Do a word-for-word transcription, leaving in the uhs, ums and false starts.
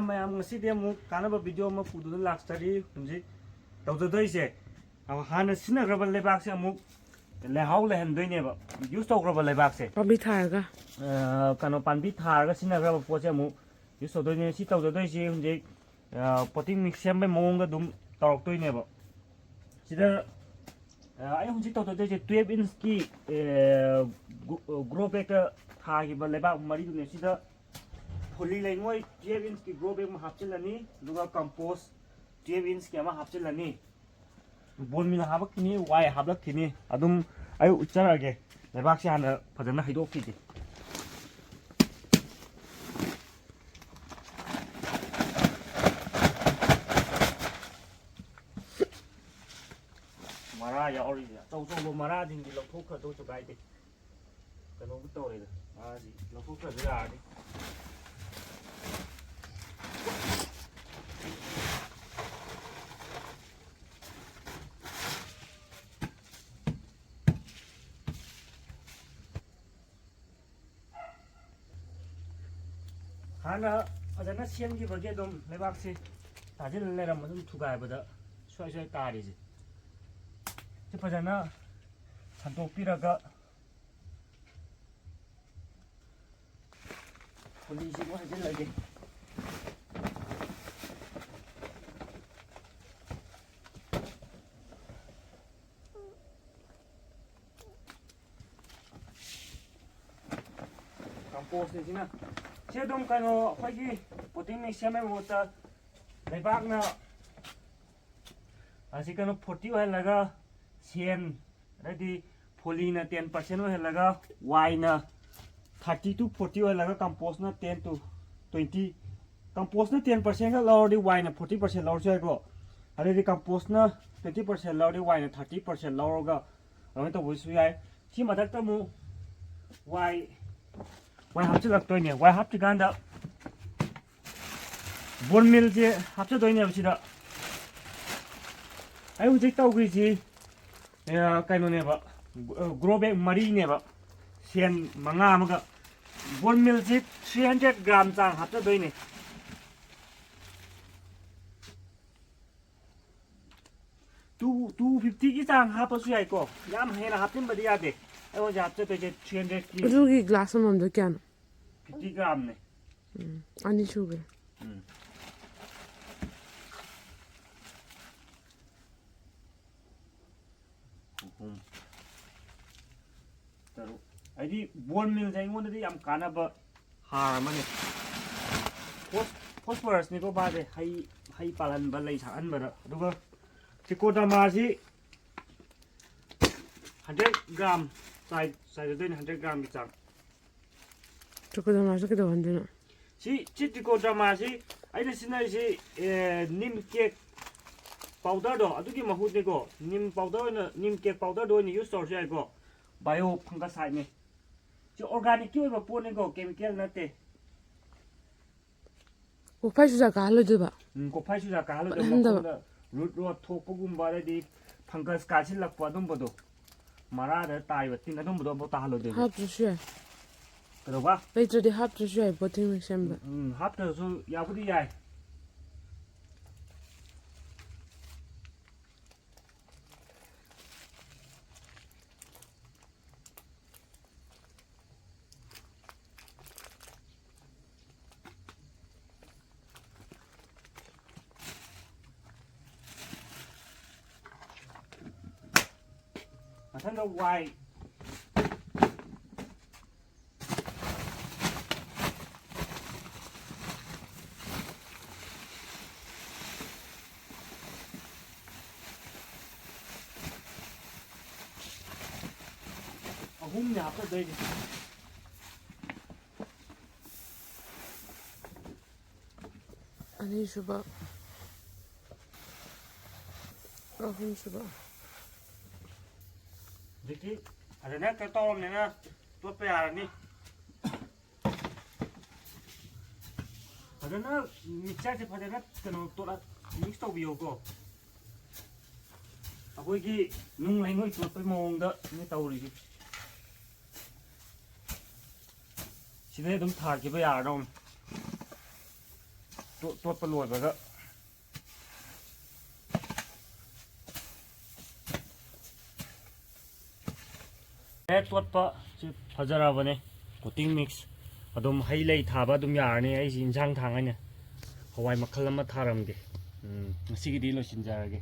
ꯃꯌꯥꯝ, ꯉꯁꯤꯗꯤ ꯑꯃꯨꯛ ꯀꯥꯟꯅꯕ ꯚꯤꯗꯤꯑꯣ ꯑꯃ ꯄꯨꯗꯨꯅ ꯂꯥꯛꯆꯔꯤ꯫ ꯍꯧꯖꯤꯛ ꯇꯧꯖꯗꯣꯏꯁꯦ, ꯑ, ꯍꯥꯟꯅ ꯁꯤꯖꯤꯟꯅꯈ꯭ꯔꯕ ꯂꯩꯕꯥꯛꯁꯦ ꯑꯃꯨꯛ ꯂꯩꯍꯥꯎ ꯂꯩꯍꯟꯗꯣꯏꯅꯦꯕ, ꯌꯨꯁ ꯇꯧꯈ꯭ꯔꯕ ꯂꯩꯕꯥꯛꯁꯦ꯫ ꯄꯥꯝꯕꯤ ꯊꯥꯔꯒ꯫ ꯑ, ꯀꯩꯅꯣ, ꯄꯥꯝꯕꯤ ꯊꯥꯔꯒ ꯁꯤꯖꯤꯟꯅꯈ꯭ꯔꯕ ꯄꯣꯠꯁꯦ ꯑꯃꯨꯛ ꯌꯨꯁ ꯇꯧꯗꯣꯏꯅꯦ꯫ ꯁꯤ ꯇꯧꯖꯗꯣꯏꯁꯦ ꯍꯧꯖꯤꯛ, ꯑ, ꯄꯣꯇꯤꯡ ꯃꯤꯛꯁ ꯁꯦꯝꯕꯩ ꯃꯑꯣꯡꯗ ꯑꯗꯨꯝ ꯇꯧꯔꯛꯇꯣꯏꯅꯦꯕ꯫ ꯁꯤꯗ, ꯑ, ꯑꯩ ꯍꯧꯖꯤꯛ ꯇꯧꯖꯗꯣꯏꯁꯦ ꯇꯨꯌꯦꯜꯞ ꯏꯟꯁꯀꯤ, ꯑ, ꯒ꯭ꯔꯣ ꯕꯦꯒꯇ ꯊꯥꯈꯤꯕ ꯂꯩꯕꯥꯛ ꯃꯔꯤꯗꯨꯅꯦ꯫ ꯁꯤꯗ ꯐꯣꯂꯤ ꯂꯩꯉꯣꯏ ꯇꯨꯌꯦꯜꯞ ꯏꯟꯁꯀꯤ ꯒ꯭ꯔꯣ ꯕꯦꯒ ꯑꯃ ꯍꯥꯞꯆꯤꯜꯂꯅꯤ, ꯑꯗꯨꯒ ꯀꯝꯄꯣꯁ ꯇꯨꯌꯦꯜꯞ ꯏꯟꯁꯀꯤ ꯑꯃ ꯍꯥꯞꯆꯤꯜꯂꯅꯤ꯫ ꯕꯣꯟ ꯃꯤꯜ ꯍꯥꯞꯂꯛꯈꯤꯅꯤ, ꯋꯥꯏ ꯍꯥꯞꯂꯛꯈꯤꯅꯤ꯫ ꯑꯗꯨꯝ ꯑꯩ ꯎꯠꯆꯔꯛꯑꯒꯦ꯫ ꯂꯩꯕꯥꯛꯁꯦ ꯍꯥꯟꯅ ꯐꯖꯅ ꯍꯩꯗꯣꯛꯈꯤꯒꯦ꯫ ꯃꯔꯥ ꯌꯥꯎꯔꯤꯁꯦ, ꯑꯆꯧ ꯑꯆꯧꯕ ꯃꯔꯥꯁꯤꯡꯗꯤ ꯂꯧꯊꯣꯛꯈ꯭ꯔꯗꯧꯁꯨ ꯀꯥꯏꯗꯦ꯫ ꯀꯩꯅꯣꯕꯨ ꯇꯧꯔꯦꯗ, ꯃꯥꯁꯤ ꯂꯧꯊꯣꯛꯇ꯭ꯔꯁꯨ ꯌꯥꯔꯅꯤ꯫ ꯍꯥꯟꯅ ꯐꯖꯅ ꯁꯦꯝꯈꯤꯕꯒꯤ ꯑꯗꯨꯝ ꯂꯩꯕꯥꯛꯁꯤ ꯇꯥꯁꯤꯜꯂ ꯂꯩꯔꯝꯕ, ꯑꯗꯨꯝ ꯊꯨꯒꯥꯏꯕꯗ ꯁ꯭ꯋꯥꯏ ꯁ꯭ꯋꯥꯏ ꯇꯥꯔꯤꯁꯦ꯫ ꯁꯤ ꯐꯖꯅ ꯁꯟꯗꯣꯛꯄꯤꯔꯒ ꯐꯨꯂꯤꯁꯤꯕꯨ ꯍꯩꯖꯤꯜꯂꯒꯦ꯫ ꯀꯝꯄꯣꯁꯅꯤ ꯁꯤꯅ꯫ ꯁꯤ ꯑꯗꯨꯝ ꯀꯩꯅꯣ, ꯑꯩꯈꯣꯏꯒꯤ ꯄꯣꯇꯤꯡ ꯃꯤꯛꯁ ꯁꯦꯝꯕꯒꯤ ꯃꯍꯨꯠꯇ ꯂꯩꯕꯥꯛꯅ ꯑꯁꯤ ꯀꯩꯅꯣ ꯐꯣꯔꯇꯤ ꯑꯣꯏꯍꯜꯂꯒ, ꯁꯦꯟ, ꯑꯗꯩꯗꯤ ꯐꯣꯂꯤꯅ ꯇꯦꯟ ꯄꯥꯔꯁꯦꯟ ꯑꯣꯏꯍꯜꯂꯒ, ꯋꯥꯏꯅ ꯊꯥꯔꯇꯤ ꯇꯨ ꯐꯣꯔꯇꯤ ꯑꯣꯏꯍꯜꯂꯒ, ꯀꯝꯄꯣꯁꯅ ꯇꯦꯟ ꯇꯨ ꯇ꯭ꯋꯦꯟꯇꯤ, ꯀꯝꯄꯣꯁꯅ ꯇꯦꯟ ꯄꯥꯔꯁꯦꯟ ꯈꯛ ꯂꯧꯔꯗꯤ ꯋꯥꯏꯅ ꯐꯣꯔꯇꯤ ꯄꯥꯔꯁꯦꯟ ꯂꯧꯔꯁꯨ ꯌꯥꯏꯀꯣ꯫ ꯑꯗꯩꯗꯤ ꯀꯝꯄꯣꯁꯅ ꯇ꯭ꯋꯦꯟꯇꯤ ꯄꯥꯔꯁꯦꯟ ꯂꯧꯔꯗꯤ ꯋꯥꯏꯅ ꯊꯥꯔꯇꯤ ꯄꯥꯔꯁꯦꯟ ꯂꯧꯔꯒ ꯑꯗꯨꯃꯥꯏꯅ ꯇꯧꯕꯁꯨ ꯌꯥꯏ꯫ ꯁꯤ ꯃꯊꯛꯇ ꯑꯃꯨꯛ ꯋꯥꯏ, ꯋꯥꯏ ꯍꯥꯞꯆꯤꯜꯂꯛꯇꯣꯏꯅꯦ꯫ ꯋꯥꯏ ꯍꯥꯞꯇ꯭ꯔꯤꯀꯥꯟꯗ ꯕꯣꯟ ꯃꯤꯜꯁꯦ ꯍꯥꯞꯆꯗꯣꯏꯅꯦꯕ ꯁꯤꯗ꯫ ꯑꯩ ꯍꯧꯖꯤꯛ ꯇꯧꯈ꯭ꯔꯤꯁꯤ, ꯑ, ꯀꯩꯅꯣꯅꯦꯕ, ꯒ꯭ꯔꯣ ꯕꯦꯒ ꯃꯔꯤꯅꯦꯕ, ꯁꯦꯟ ꯃꯉꯥ ꯑꯃꯒ꯫ ꯕꯣꯟ ꯃꯤꯜꯁꯤ ꯊ꯭ꯔꯤ ꯍꯟꯗ꯭ꯔꯦꯠ ꯒ꯭ꯔꯥꯝ ꯆꯥꯡ ꯍꯥꯞꯆꯗꯣꯏꯅꯦ꯫ ꯇꯨ ꯇꯨ ꯐꯤꯐꯇꯤꯒꯤ ꯆꯥꯡ ꯍꯥꯞꯄꯁꯨ ꯌꯥꯏꯀꯣ꯫ ꯌꯥꯝ ꯍꯦꯟꯅ ꯍꯥꯞꯆꯤꯟꯕꯗꯤ ꯌꯥꯗꯦ꯫ ꯑꯩ ꯍꯧꯖꯤꯛ ꯍꯥꯞꯆꯗꯣꯏꯁꯦ ꯊ꯭ꯔꯤ ꯍꯟꯗ꯭ꯔꯦꯠꯀꯤ ꯑꯗꯨꯒꯤ ꯒ꯭ꯂꯥꯁ ꯑꯃꯃꯝꯗꯣ ꯀꯌꯥꯅꯣ? ꯐꯤꯐꯇꯤ ꯒ꯭ꯔꯥꯝꯅꯦ꯫ ꯎꯝ, ꯑꯅꯤ ꯁꯨꯈ꯭ꯔꯦ꯫ ꯎꯝ꯫ ꯑꯍꯨꯝ, ꯇꯔꯨꯛ꯫ ꯍꯥꯏꯗꯤ ꯕꯣꯟ ꯃꯤꯜꯁꯦ ꯑꯩꯉꯣꯟꯗꯗꯤ ꯌꯥꯝ ꯀꯥꯟꯅꯕ ꯍꯥꯔ ꯑꯃꯅꯤ꯫ ꯐꯣꯁ-, ꯐꯣꯁꯐꯣꯔꯁꯅꯤꯀꯣ ꯃꯥꯁꯦ, ꯍꯩ, ꯍꯩ ꯄꯥꯜꯍꯟꯕ, ꯂꯩ ꯁꯥꯠꯍꯟꯕꯗ꯫ ꯑꯗꯨꯒ ꯇ꯭ꯔꯤꯀꯣꯗꯔꯃꯥꯁꯤ ꯍꯟꯗ꯭ꯔꯦꯠ ꯒ꯭ꯔꯥꯝ ꯆꯥꯏ-, ꯆꯥꯏꯖꯗꯣꯏꯅꯤ, ꯍꯟꯗ꯭ꯔꯦꯠ ꯒ꯭ꯔꯥꯝꯒꯤ ꯆꯥꯡ꯫ ꯇ꯭ꯔꯤꯀꯣꯗꯔꯃꯥꯁꯤ ꯀꯩꯗꯧꯍꯟꯗꯣꯏꯅꯣ? ꯁꯤ, ꯁꯤ ꯇ꯭ꯔꯤꯀꯣꯗꯔꯃꯥꯁꯤ ꯑꯩꯅ ꯁꯤꯖꯤꯟꯅꯔꯤꯁꯤ, ꯑꯦ, ꯅꯤꯝ ꯀꯦꯛ ꯄꯥꯎꯗꯔꯗꯣ, ꯑꯗꯨꯒꯤ ꯃꯍꯨꯠꯅꯤꯀꯣ꯫ ꯅꯤꯝ ꯄꯥꯎꯗꯔ ꯑꯣꯏꯅ, ꯅꯤꯝ ꯀꯦꯛ ꯄꯥꯎꯗꯔꯗꯣ ꯑꯣꯏꯅ ꯌꯨꯁ ꯇꯧꯔꯁꯨ ꯌꯥꯏꯀꯣ꯫ ꯕꯥꯏꯑꯣ ꯐꯪꯒꯁꯥꯏꯠꯅꯤ꯫ ꯁꯤ ꯑꯣꯔꯒꯥꯅꯤꯛꯀꯤ ꯑꯣꯏꯕ ꯄꯣꯠꯅꯤꯀꯣ, ꯀꯦꯃꯤꯀꯦꯜ ꯅꯠꯇꯦ꯫ ꯀꯣꯛꯐꯥꯏ ꯆꯨꯖꯥꯛ ꯀꯥꯍꯜꯂꯣꯏꯗꯣꯏꯕ? ꯎꯝ, ꯀꯣꯛꯐꯥꯏ ꯆꯨꯖꯥꯛ ꯀꯥꯍꯜꯂꯣꯏꯗꯕ ꯄꯠꯍꯟꯗꯕ꯫ ꯃꯐꯝꯗ ꯔꯨꯠ ꯔꯣꯠ ꯊꯣꯛꯄꯒꯨꯝꯕ, ꯑꯗꯩꯗꯤ ꯐꯪꯒꯁ ꯀꯥꯁꯤꯜꯂꯛꯄ ꯑꯗꯨꯝꯕꯗꯣ, ꯃꯔꯥꯗ ꯇꯥꯏꯕ ꯇꯤꯟ ꯑꯗꯨꯝꯕꯗꯣ ꯑꯃꯐꯥꯎ ꯇꯥꯍꯜꯂꯣꯏꯗꯣꯏꯕ꯫ ꯍꯥꯞꯇ꯭ꯔꯁꯨ ꯌꯥꯏ꯫ ꯀꯩꯗꯧꯕ? ꯂꯩꯇ꯭ꯔꯗꯤ ꯍꯥꯞꯇ꯭ꯔꯁꯨ ꯌꯥꯏ ꯄꯣꯇꯤꯡ ꯃꯤꯛꯁ ꯁꯦꯝꯕ꯫ ꯎꯝ, ꯎꯝ, ꯍꯥꯞꯇ꯭ꯔꯁꯨ ꯌꯥꯕꯨꯗꯤ ꯌꯥꯏ꯫ ꯃꯊꯪꯗ ꯋꯥꯏ꯫ ꯑꯍꯨꯝꯅꯦ ꯍꯥꯞꯀꯗꯣꯏꯁꯦ꯫ ꯑꯅꯤꯁꯨꯕ, ꯑꯍꯨꯝꯁꯨꯕ꯫ ꯍꯧꯖꯤꯛꯇꯤ ꯐꯖꯅ ꯀꯩꯅꯣ ꯇꯧꯔꯕꯅꯤꯅ ꯇꯣꯠꯄ ꯌꯥꯔꯅꯤ꯫ ꯐꯖꯅ ꯃꯤꯛꯆꯔꯁꯦ ꯐꯖꯅ ꯀꯩꯅꯣ ꯇꯣꯠꯂ ꯃꯤꯛꯁ ꯇꯧꯕꯤꯌꯣꯀꯣ꯫ ꯑꯩꯈꯣꯏꯒꯤ ꯅꯨꯡ ꯂꯩꯉꯣꯏ ꯇꯣꯠꯄꯒꯤ ꯃꯑꯣꯡꯗꯅꯦ ꯇꯧꯔꯤꯁꯦ꯫ ꯁꯤꯗꯩ ꯑꯗꯨꯝ ꯊꯥꯈꯤꯕ ꯌꯥꯔꯗꯧꯅꯤ꯫ ꯇꯣ-, ꯇꯣꯠꯄ ꯂꯣꯏꯕꯒ꯫ ꯍꯦꯛ ꯇꯣꯠꯄ ꯁꯤ ꯐꯖꯔꯕꯅꯦ꯫ Cutting mix ꯑꯗꯨꯝ ꯍꯩ ꯂꯩ ꯊꯥꯕ ꯑꯗꯨꯝ ꯌꯥꯔꯅꯤ꯫ ꯑꯩꯁꯤ ꯏꯟꯁꯥꯡ ꯊꯥꯡꯉꯩꯅꯦ ꯍꯋꯥꯏ ꯃꯈꯜ ꯑꯃ ꯊꯥꯔꯝꯒꯦ꯫ ꯎꯝ, ꯉꯁꯤꯒꯤꯗꯤ ꯂꯣꯏꯁꯤꯟꯖꯔꯒꯦ꯫